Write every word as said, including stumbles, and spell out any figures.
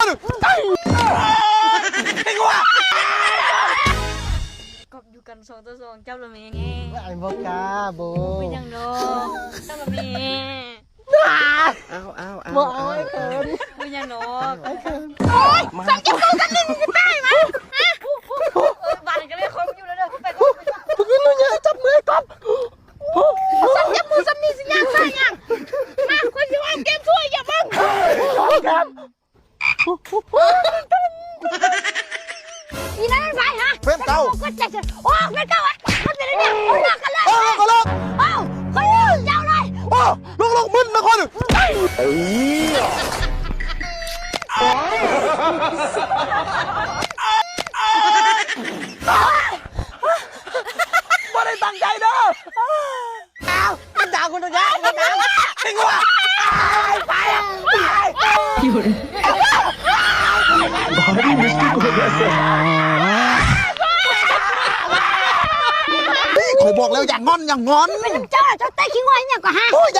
กอบอยู่กันสองต่อสอง จับละแม่ ไอ้บ่กล้าโบ เป็นหยังดอก จับละแม่ เอาเอาเอา บ่เอา เอา ไอ้เขิน เป็นหยังดอก ไอ้เขิน โอ๊ย มา สังเกตดูกันนี่ ได้ไหม ฮะ เออ บาดกันเลย คนอยู่แล้วเด้อ ไปก่อน ไปก่อน มึงนี่เนี่ย จับมือไอ้ก๊อฟ สังเกตดูซ้ำนี่สิย่างใส่ย่าง มา คนสิว่าเกมช่วยอย่ามึง แกม อีนั่นมันไปฮะ เฟรมเก่า ก็ใจเสีย โอ้ เฟรมเก่าอะ มันเป็นอะไรเนี่ย เอาหน้ากันเลย เอาเอาเอาเลย เอา คนเดียวเลย โอ้ ลงลงมึนนะคน เอ้ย บ่ได้ตั้งใจเด้อ อ้าว มันด่ากูตัวเดียว มันด่า ไอ้งัว ไป ไป ไป นี่ข่อยบอกแล้วอย่างอนอย่างอน เป็นเจ้าเจ้าเตะขี้งัวอย่างกว่าฮะ โอ้ย